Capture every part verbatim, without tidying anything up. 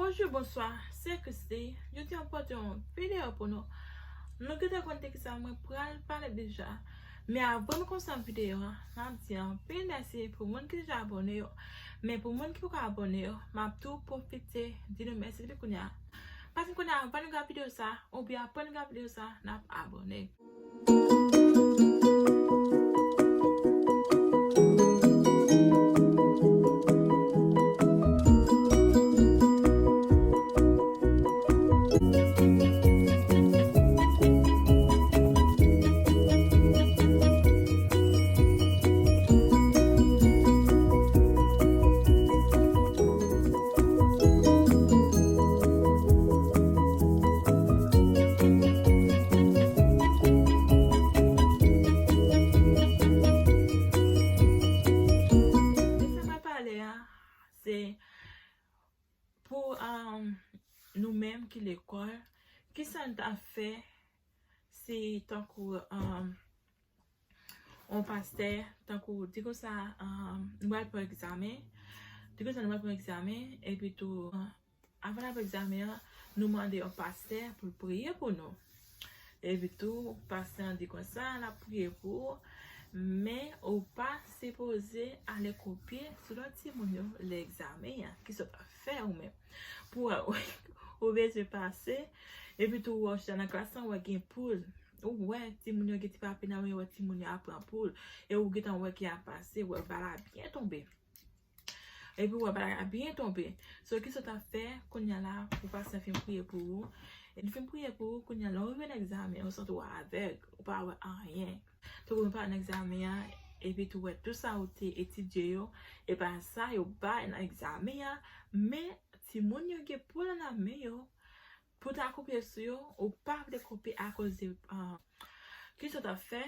Bonjou, bonswa, se Christy. Jodi a m pote yon videyo pou nou. Nou gentan konn de kisa mwen pral pale deja. Men avan nou kòmanse videyo a, m ap di anpil mèsi pou moun ki deja abòne yo. Men pou moun ki poko abòne yo, m ap tou pwofite di nou mèsi depi kounye a. Paske kounye a, avan nou gade videyo sa, oubyen apre nou gade videyo sa, n ap abòne. De sa m ap pale a, se pou, um, nou menm ki lekòl, kisa n ta fè si tankou, um, yon pastè, tankou, di konsa, um, nou pral pran egzamen, di konsa nou pral pran egzamen, epi tou, um, avan n al pran egzamen an, nou mande yon pastè pou l priye pou nou. Epi tou, pastè an di konsa, l ap priye pou ou, men ou pa sipoze ale kopye sou lòt timoun yo lè egzamen an. Kisa w ta fè ou menm? Pou wè, ou bezwen pase, epi tou, ou wè w chita nan klas lan, ou wè gen poul. Ou wè timoun yo gen ti papye nan men yo, ou wè timoun yo ap pran poul. E ou gentan wè ki ap pase, ou wè bal la byen tonbe. Epi ou wè bagay la byen tonbe. So, kisa w t ap fè kounye a la pou pastè fin priye pou ou? Li fin priye pou ou, kounye a la, lè w rive nan egzamen, ou santi w avèg, ou pa wè anyen. Tankou nou pral nan egzamen an, epi tou wè tout sa ou te etidye yo, e pa sa yo bay nan egzamen an, men timoun yo gen poul nan men yo, pou ta kopye sou yo, ou pa vle kopye akoz de, ah, kisa w t ap fè?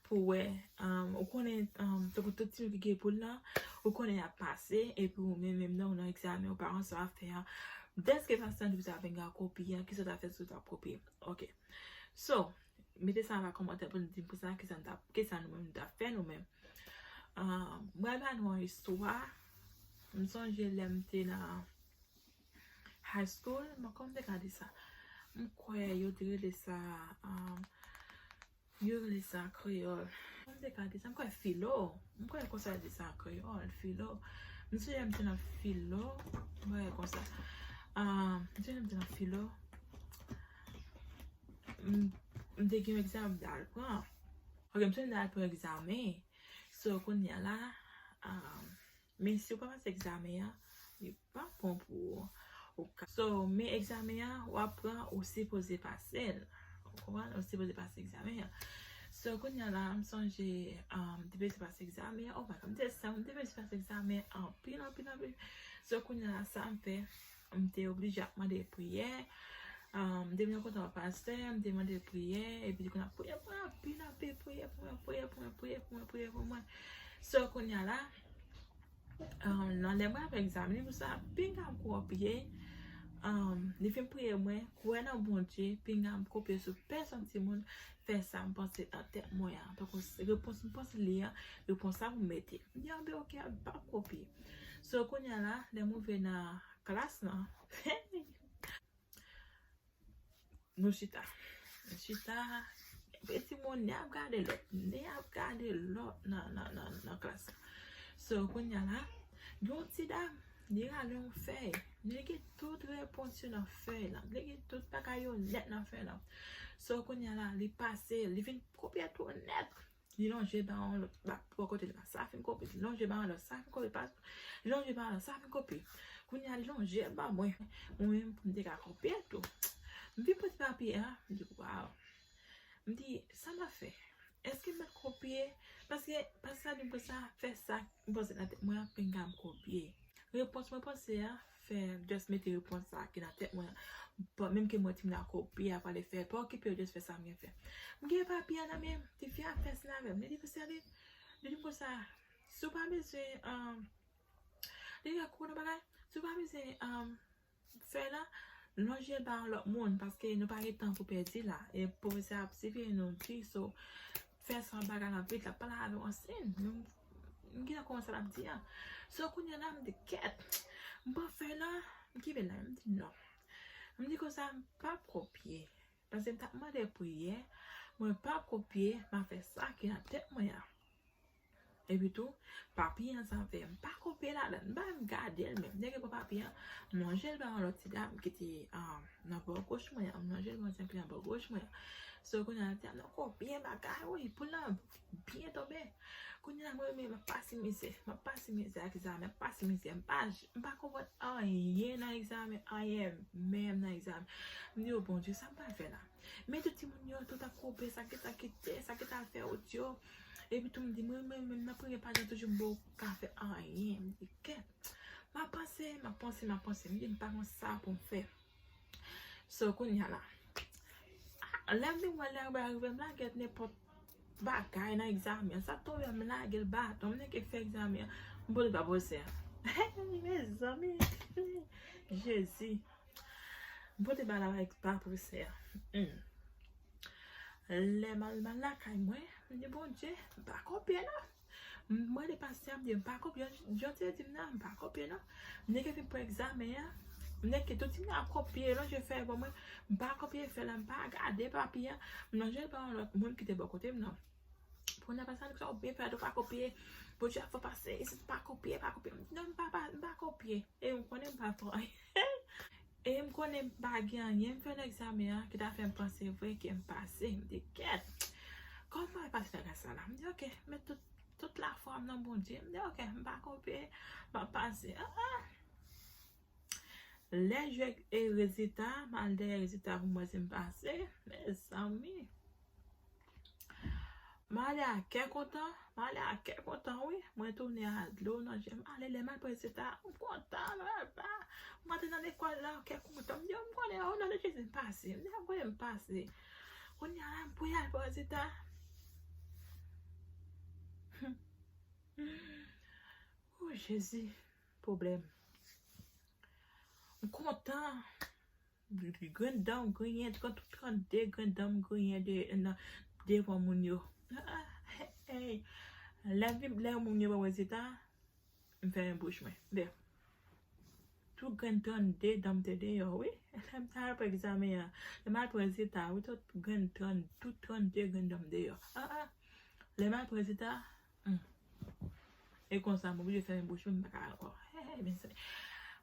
Pou wè, um, ou konnen, um, tankou tout timoun ki gen poul lan, ou konnen y ap pase, epi ou menm, menm nan, ou nan egzamen, ou pa konn sa w ap fè a. Dèske pastè an di w sa, benga kopye a, kisa w t ap fè si w t ap kopye? Ok. So, mete sa nan kòmantè pou nou di m pou sa, kisa n t ap, kisa nou menm nou t ap fè nou menm. Um, mwen ba nou yon istwa. M sonje lè m te nan high school, mwen kòman m te ka di sa? M kwè yo te rele sa, um, yo rele sa kreyòl. Kòman m te ka di sa? M kwè filo. M kwè konsa yo di sa kreyòl, filo. M sonje m te nan filo, m kwè konsa. Um, m sonje m te nan filo. M, m te gen yon egzamen m t al pran. Ok, m sonje m t al pran egzamen. So, kounye a la, um, men si w pa pase egzamen an, li pa bon pou ou. Ou ka, so, men egzamen an, w ap pran, ou sipoze pase l. Ou konprann? Ou sipoze pase egzamen an. So, kounye a la, m sonje, um, m te pase egzamen an. Oh my God, m te, m te pase egzamen anpil, anpil, anpil. So, kounye a la, sa m fè, m te oblije ap mande priyè. Um, m te vin kontan pastè, m te mande priyè, epi li konn ap priye pou mwen, anpil, anpil, priye pou mwen, priye pou mwen, priye pou mwen, priye pou mwen. So, kounye a la, um, nan lè mwen ap egzamine pou sa, pinga m kopye, um, li fin priye mwen, kwè nan Bondye, pinga m kopye sou pèsonn timoun, fè sa m panse nan tèt mwen an. Tankou repons m panse li an, repons sa pou m mete. M di, "Ah, ben, ok, m p ap kopye." So, kounye a la, lè m rive nan klas lan, nou chita. Nou chita, epi timoun, nen ap gade lòt, nen ap gade lòt nan, nan, nan, nan klas la. So, kounye a la, gen yon ti dam, li rale yon fèy. Li gen tout repons yo nan fèy la. Li gen tout bagay yo nèt nan fèy la. So, kounye a la, li pase, li vin kopye tou nèt. Li lonje ba yon lòt, ba, bò kote l la, sa fin kopye. Li lonje ba yon lòt, sa fin kopye. Li lonje ba yon lòt, sa fin kopye. Kounye a, li lonje l ba mwen. Mwen menm, pou m te ka kopye tou. M vin pote papye a, m di, "Waw." M di, "Sa m ap fè? Èske m mèt kopye?" Paske, paske sa di m konsa, fè sa, m panse nan tèt mwen an, pinga m kopye. Repons mwen panse a, fè, just mete repons sa ki nan tèt mwen an. Bon, menm ke mwen timoun ap kopye, ap pale fè, pa okipe yo, just fè sa m gen fè. M gen papye a nan men m, tifi a fè sila avè m. Li di konsa, li, li di m konsa, si w pa bezwen, um, li di, "Kou nan bagay, si w pa bezwen, um, fè la, lonje l ba yon lòt moun, paske nou pa gen tan pou pèdi la." E pwofesè a ap siveye nou, di, so, fè sa bagay lan vit, l ap pale avè w ansin. Nou, M gentan konprann sa l ap di an. So, kounye a la, m di, kèt, m pran fèy la, m kenbe l la, m di, non. M di konsa, m p ap kopye. Paske m t ap mande priyè, mwen p ap kopye, m ap fè sa ki nan tèt mwen an. Epi tou, papi an sa m fè, m pa kopye ladan l, m pa menm gade l menm. Nèg yo pran papi an, m lonje l ba yon lòt ti dam ki te, ah, nan bò goch mwen an, m lonje l ba yon ti dam ki nan bò goch mwen an. So, kounye a, l di, "Ah, non, kopye bagay, wi, pou l nan byen tonbe." Kounye a, mwen menm, m ap pase mizè, m ap pase mizè ak egzamen, m ap pase mizè, m pa, m pa konprann anyen nan egzamen, anyen menm nan egzamen. M di, "O Bondye, sa m pral fè la?" Men tout timoun yo, tout ap kopye, sa ki ta kite, sa ki ta fè wot yo. Epi tou m di, mwen, mwen menm nan premye paj la toujou m poko ka fè anyen. M di, kèt. M ap panse, m ap panse, m ap panse. M di, m pa konn sa pou m fè. So, kounye a la. Ah, lè m vin wè lè bagay rive, m lage nenpòt bagay nan egzamen an. Sa tonbe, m lage l baton, m nèk fè egzamen an. M pote ba pwofesè a. Hey, mezanmi. Jezi. M pote ba la ba pwofesè a. Hmm. Lè m al, m al lakay mwen, m di, Bondye, m pa kopye non. M mande pastè a, m di, m pa kopye. Jan te di m nan, m pa kopye non. M nèk fin pran egzamen an. M nèk tout timoun ap kopye, lonje fèy ban mwen. M pa kopye fèy la, m pa gade papi an. M lonje l ba yon lòt moun ki te bò kote m nan. Pou nan pastè a, sa w byen fè, ou pa kopye. Bondye ap fè w pase, isit pa kopye, pa kopye. M di, non, m pa, pa, m pa kopye. E m konnen m pa fè anyen. E m konnen m pa gen anyen m fè nan egzamen an ki ta fè m panse vre ke m pase. M di, kèt, kòman m pase nan klas sa la? M di, oke, met tout, tout lafwa m nan Bondye. M di, oke, m pa kopye, m ap pase. Ah, ah. Lè jwe e rezilta, m al dèyè rezilta pou m wè si m pase. Mezanmi. M ale a kè kontan, m ale a kè kontan, wi. Mwen tounen a dlo nan je m. Ale, lè m al pran rezilta, m kontan, m al pa. M antre nan lekòl la, kè kontan. M di, o, m konnen, o non de Jezi, m pase. M di, a, m konnen m pase. Kounye a la, m pou y al pran rezilta. O, Jezi, pwoblèm. M kontan. Grenn dan m griyen, trant, trannde grenn dan m griyen de, nan, devan moun yo. Ah, hey, hey. Lè vin, lè moun yo ban mwen rezilta, m fèmen bouch mwen. Lè tout grenn trannde dan m te deyò, wi. Lè m t al pran egzamen an, lè m al pran rezilta, wi, tout grenn trant, tout trannde grenn dan m deyò. Ah, ah. Lè m al pran rezilta, hmm. E konsa, m oblije fèmen bouch mwen, m pa ka ankò. Hey, hey, mezanmi.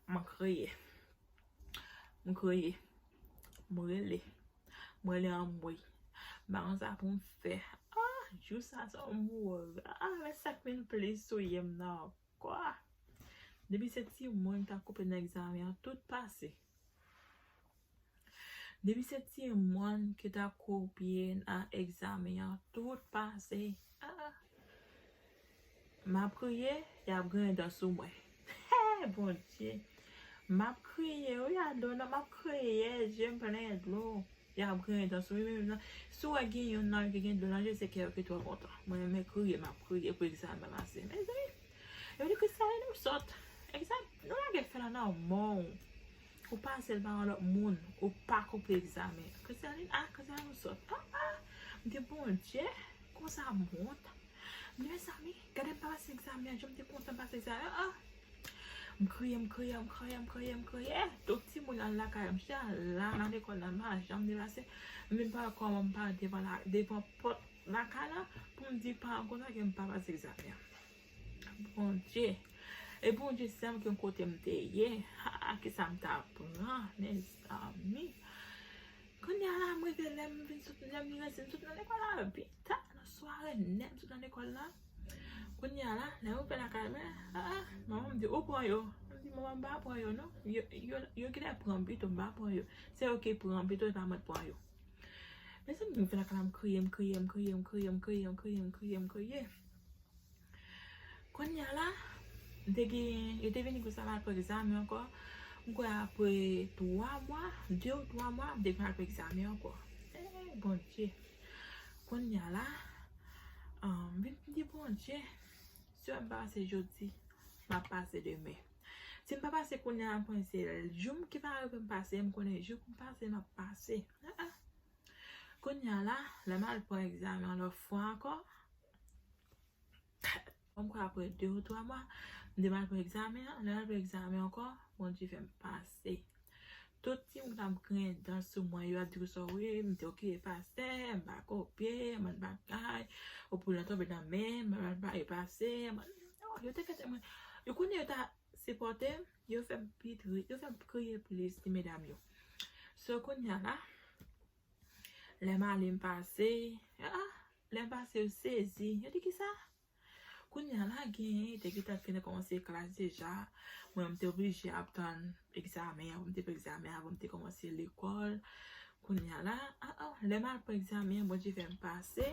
M kriye. M kriye. M rele. M rele anmwey. M pa konn sa pou m fè. Ah, jou sa, sa m mouri. Ah, men sèt mil plis sou ye m nan ankò. Depi se timoun k ta koupe nan egzamen an, tout pase. Depi se timoun ki ta kopye nan egzamen an, tout pase. Ah. M ap kriye, y ap griyen dan sou mwen. Hey, Bondye! M ap kriye, wi, a dlo nan, m ap kriye, je m plen dlo. Y ap griyen dan sou mwen, menm nan. Si w wè gen youn nan yo ki gen dlo nan je, se kè yo ki twò kontan. Mwen menm kriye, m ap kriye pou egzamen pase. Mezanmi, yo di Christialine, ou sòt. Egzamen, nou lage fè la nan men w. Ou pase l ba yon lòt moun, ou pa kopye egzamen. Christialine, ah, Christialine, ou sòt. Ah, ah. M di, Bondye, konsa m wont. M di, mezanmi, gade m pa pase egzamen an, jan m te kontan pase egzamen an. Ah. M kriye, m kriye, m kriye, m kriye, m kriye. Tout timoun al lakay, m chita la nan lekòl la, m pa janm depase. M vin pa wè kòman m pare devan la, devan pòt lakay la, pou m di paran konsa ke m pa pase egzamen an. Bondye. E Bondye sèm ke kote m te ye. Ha, kisa m ta pran, mezanmi. Kounye a la, m rive lè m vin sot, lè m vin sot nan lekòl la, byen ta, nan sware nèt, m sot nan lekòl la. Kounye a la, lè m rive lakay mwen, ah, ah, manman m di, ou pran yo. M di, manman, m pa pran yo, non. Yo, yo, yo genlè pran pito, m pa pran yo. Se yo ki pran pito, e pa mwen k pran yo. Mezanmi, m vin lakay la, m kriye, m kriye, m kriye, m kriye, m kriye, m kriye, m kriye, m kriye. Kounye a la, m te gen, yo te vin di konsa m al pran egzamen ankò. M kwè apre twa mwa, de ou twa mwa, m te vin al pran egzamen ankò. Eh, Bondye. Kounye a la, ah, m vin di, Bondye, si m pa pase jodi, m ap pase demen. Si m pa pase kounye a, m konnen se jou m ki pa rive m pase, m konnen jou pou m pase, m ap pase. Ah, ah. Kounye a la, lè m al pran egzamen an lòt fwa ankò, Bon, m kwè apre de ou twa mwa, m te mal pran egzamen an. Lè m al pran egzamen ankò, Bondye fè m pase. Tout timoun k ap griyen dan sou mwen yo ap di konsa, wi, m te okipe pastè, m pa kopye, bann bagay, ou pou nan tonbe nan men m, m pa pase, yo te fè mwen, yo konnen yo ta sipòte m, yo fè m pi tris, yo fè m kriye plis ti medam yo. So, kounye a la, lè m ale m pase, ah, lè m pase yo sezi, yo di kisa? Kounye a la, genyen te gentan, gentan kòmanse klas deja. Mwen, m te oblije ap tann egzamen an, pou m te fè egzamen an, pou m te kòmanse lekòl. Kounye a la, ah, ah, lè m al pran egzamen an, Bondye fè m pase.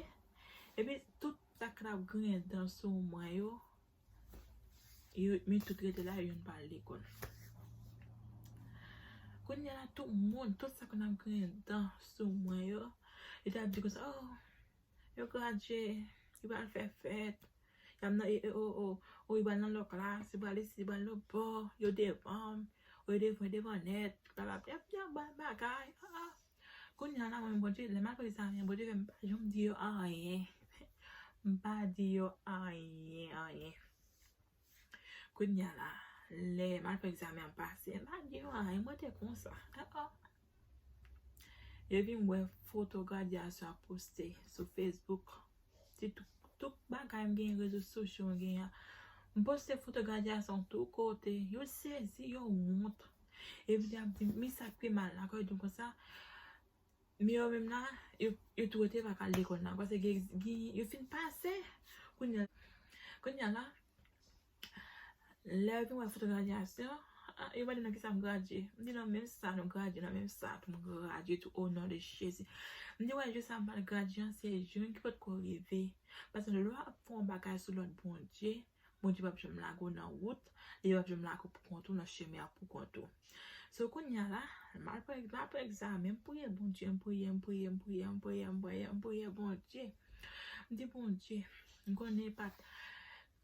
Epi, tout sa k t ap griyen dan sou mwen yo, yo, men tout rete la, yo pa al lekòl. Kounye a la, tout moun, tout sa k t ap griyen dan sou mwen yo, yo t ap di konsa, oh, yo gradye, yo pral fè fèt, y ap nan, e, e, o, o, o, yo pral nan lòt klas, yo pral isi, yo pral lòt bò, yo devan m, o, yo devan, devan nèt, bla, bla, bla, y ap di yon bann bagay, ah, ah. Kounye a la, mwen, Bondye, lè m al pran egzamen an, Bondye fè m pa janm di yo anyen. M pa di yo anyen, anyen. Kounye a la, lè m al fè egzamen an pase, m pa di yo anyen, mwen te konsa. Ah, ah. Yo vin wè foto gradyasyon ap poste sou Facebook. Ti tout, tout bagay m gen, rezo sosyo m gen an. M poste foto gradyasyon tout kote. Yo sezi, yo wont. Epi y ap di, "Men sa k pi mal la," kò yo di m konsa. Men yo menm la, yo, yo tou rete pa ka al lekòl la. Paske gen, gen, yo fin pase. Kounye a, kounye a la, lè yo vin wè foto gradyasyon, ah, yo mande m nan kisa m gradye. M di nan menm sa nou gradye, nan menm sa tou m gradye tou, o non de Jezi. M di wè jou sa m pral gradye an, se jou ki potko rive. Paske lè w ap fè yon bagay sou lòt Bondye, Bondye p ap janm lage w nan wout, li p ap janm lage w pou kont ou nan chemen an pou kont ou. So kounye a la, m al pran, m al pran egzamen, m priye Bondye, m priye, m priye, m priye, m priye, m priye, m priye Bondye. M di Bondye, m konnen pa t,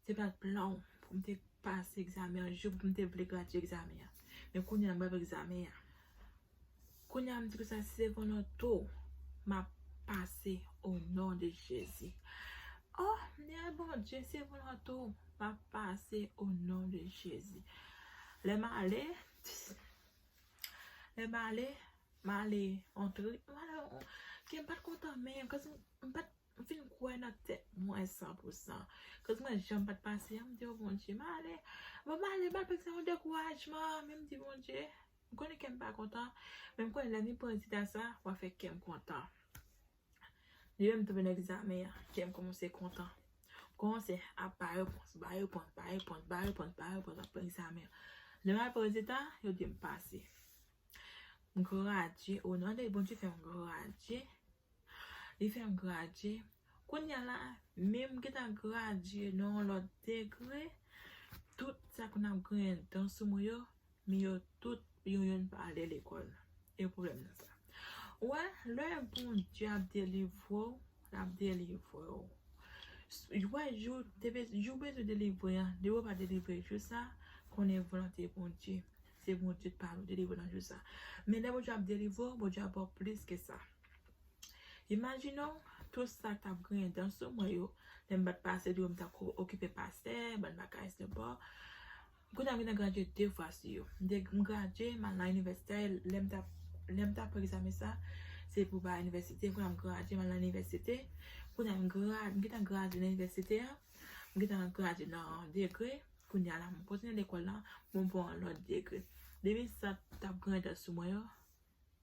se pa t plan w pou m te pase egzamen an jou pou m te vle gradye egzamen an. Men kounye a m pral pran egzamen an. Kounye a m di konsa, si se volonte w, m ap pase o non de Jezi. Oh, m di, ay Bondye, si se volonte w, m ap pase o non de Jezi. Lè m ale, lè m ale, m ale antre, m ale, ke m pa t kontan, men, kòm si m pa t m fin kwè nan tèt mwen san pou san. Kòz mwen janm pa t pase an, m di, o Bondye, m ale. Bon, m ale, m al pase yon dekourajman, men m di, Bondye, m konnen kè m pa kontan, men m konnen lè m vin pran rezilta sa, w a fè kè m kontan. Depi m tonbe nan egzamen an, kè m kòmanse kontan. M kòmanse ap bay repons, bay repons, bay repons, bay repons, bay repons, ap pran egzamen an. Lè m al pran rezilta, yo di m pase. M gradye, o non de Bondye fè m gradye. Li fè m gradye. Kounye a la, men m gentan gradye nan yon lòt degre. Tout sa konn ap griyen dan sou mwen yo, men yo tout, yo youn pa ale lekòl. E pwoblèm nan sa. Ou wè, lè Bondye ap delivre w, l ap delivre w. Ou wè, jou, te bez-, jou bezwen delivre an, depi w pa delivre jou sa, konnen volonte Bondye. Se Bondye k pa delivre nan jou sa. Men lè Bondye ap delivre w, Bondye ap ba w plis ke sa. Imajine w, tout sa k t ap griyen dan sou mwen yo, lè m pa t pase, di w m t ap ko-, okipe pastè, bann bagay de bò. Kounye a m gentan gradye de fwa sou yo. M te, m gradye, m al nan inivèsite, lè m t ap, lè m t ap pran egzamen sa, se pou bay inivèsite, kounye a m gradye, m al nan inivèsite. Kounye a m gra-, m gentan gradye nan inivèsite a, m gentan gradye nan degre, kounye a la, m kontinye lekòl la, m pran yon lòt degre. Depi sa t ap griyen dan sou mwen yo,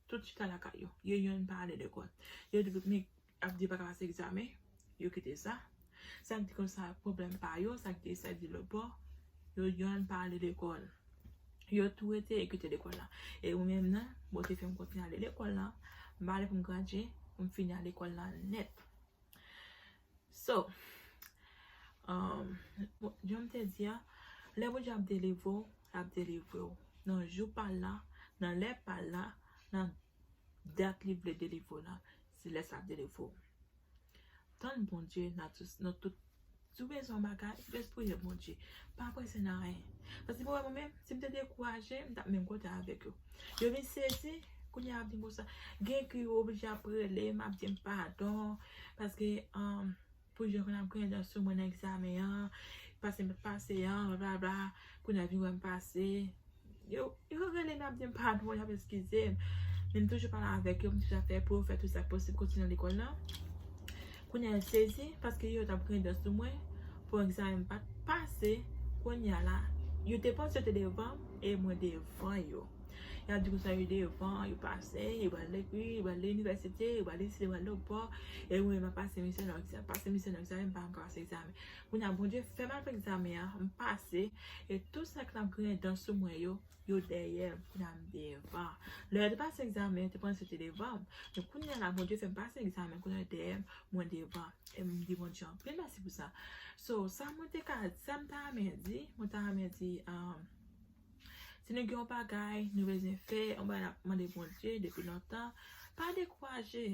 tout chita lakay yo. Yo youn pa ale lekòl. Yo di, men, ap di pa ka pase egzamen, yo kite sa. Sa k di konsa, pwoblèm pa yo, sa k di sa, di lòt bò, yo youn pa ale lekòl. Yo tou rete e kite lekòl la. E ou menm nan, Bondye fè m kontinye ale lekòl la. M pa ale pou m gradye, pou m fini a lekòl la nèt. So, um, bon, jan m te di a, lè Bondye ap delivre w, l ap delivre w. Nan jou pa l la, nan lè pa l la, nan dat li vle delivre w la, se lè sa ap delivre w. Tann Bondye nan tout, nan tout, si w bezwen yon bagay, jis priye Bondye. Pa prese nan anyen. Paske pou wè mwen menm, si m te dekouraje, m t ap menm kote avèk yo. Yo vin sezi, kounye a ap di m konsa. Gen ki yo oblije ap rele m, ap di m padon, paske, um, pou jan konn ap griyen dan sou mwen nan egzamen an, pase m pa t pase an, bla bla bla, kounye a vin wè m pase. Yo, yo rele m, y ap di m padon, y ap eskize m. Men m toujou pale avèk yo, m toujou ap fè pou yo fè tout sa k posib, kontinye lekòl lan. Kounye a, yo sezi, paske yo t ap griyen dan sou mwen pou egzamen m pa t pase. Kounye a la, yo te panse yo te devan m, e mwen devan yo. Y ap di konsa yo devan, yo pase, yo pral lekòl, yo pral inivèsite, yo pral isit, yo pral lòtbò, e mwen, m ap pase misyon nan egzamen, pase misyon nan egzamen, m pa menm ka pase egzamen. Kounye a, Bondye fè m al fè egzamen an, m pase, e tout sa k t ap griyen dan sou mwen yo, yo dèyè m, kounye a m devan. Lè yo te pase egzamen, yo te panse yo te devan m. Men kounye a la, Bondye fè m pase egzamen, kounye a dèyè m, mwen devan. E m di Bondye anpil mèsi pou sa. So, sa mwen te ka, sa m ta renmen di, mwen ta renmen di, um, si nou gen yon bagay nou bezwen fè, yon bagay n ap mande Bondye depi lontan, pa dekouraje.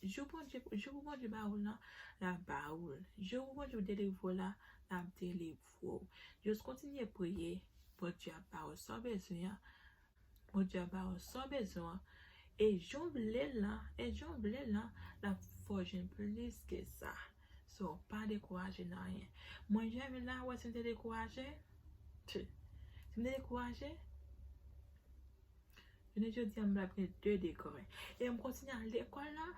Jou Bondye, jou pou Bondye ba ou l lan, l ap ba ou l. Jou pou Bondye delivre w la, l ap delivre w. Just kontinye priye, Bondye ap ba ou sa w bezwen an. Bondye ap ba ou sa w bezwen an. E jan w vle l lan, e jan w vle l lan, l ap fè w jwenn plis ke sa. So, pa dekouraje nan anyen. Mwen, jan m la, wè si m te dekouraje, si m te dekouraje, jounen jodi a, m pral gen de degre. E m kontinye al lekòl la.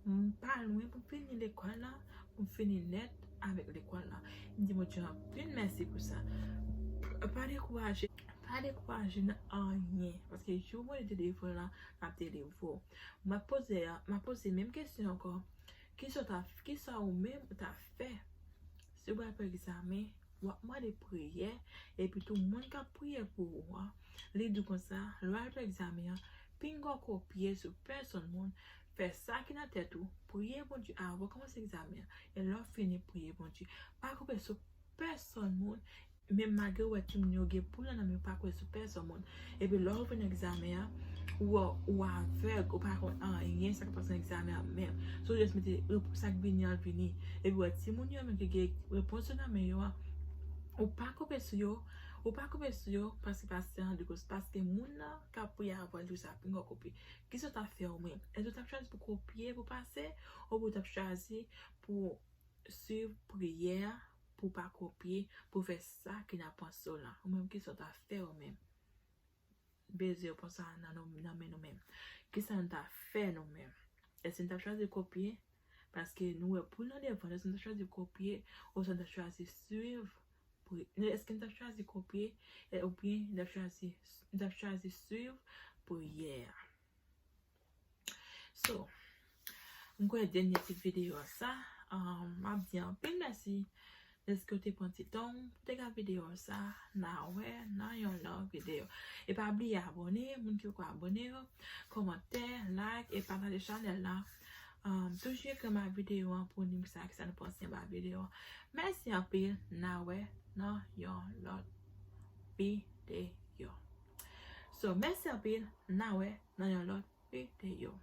M pa lwen pou m fini lekòl la, pou m fini nèt avèk lekòl la. M di Bondye anpil mèsi pou sa. Pa dekouraje, pa dekouraje nan anyen, paske jou Bondye te delivre w la, l ap delivre w. M ap poze, m ap poze menm kesyon ankò. Kisa w ta, kisa ou menm ou ta fè si w pral fè egzamen? W ap mande priyè, epi tou moun k ap priye pou ou an, li di w konsa, lè w al fè egzamen an, pinga w kopye sou pèsonn moun, fè sa ki nan tèt ou, priye Bondye avan w kòmanse egzamen an, e lè w fini, priye Bondye. Pa kopye sou pèsonn moun, menm malgre w wè timoun yo gen poul nan men yo, pa kwè sou pèsonn moun. Epi lè w vin egzamen an, ou, ou avèg, ou pa konn anyen sa k ap pase nan egzamen an menm. So, w just mete rep-, sa k vini an vini. Epi w wè timoun yo menm ki gen repons yo nan men yo an, ou pa kopye sou yo, ou pa kopye sou yo, paske pastè an di konsa, paske moun nan k ap priye avan l di w sa, pinga w kopye. Kisa w t ap fè ou menm? Èske w t ap chwazi pou kopye pou pase, oubyen w t ap chwazi pou swiv priyè a, pou pa kopye, pou fè sa ki nan panse w lan? Ou menm, kisa w ta fè ou menm? Bezwen repons sa nan, nan men nou menm. Kisa n ta fè nou menm? Èske n ta chwazi kopye? Paske nou wè poul nan devan, èske n ta chwazi kopye, oswa n ta chwazi swiv pri-, èske n ta chwazi kopye, e, oubyen n ta chwazi, n ta chwazi swiv priyè a? So, m kwè dènye ti videyo a sa, um, m ap di anpil mèsi dèske w te pran ti tan w pou te gade videyo a sa. N a wè nan yon lòt videyo. E pa bliye abòne, moun ki poko abòne yo, kòmantè, like, e pataje chanèl la. Um, toujou ekri anba videyo an pou w di m sa, kisa nou panse anba videyo an. Mèsi anpil, n a wè nan yon lòt videyo. So, mèsi anpil, n a wè nan yon lòt videyo.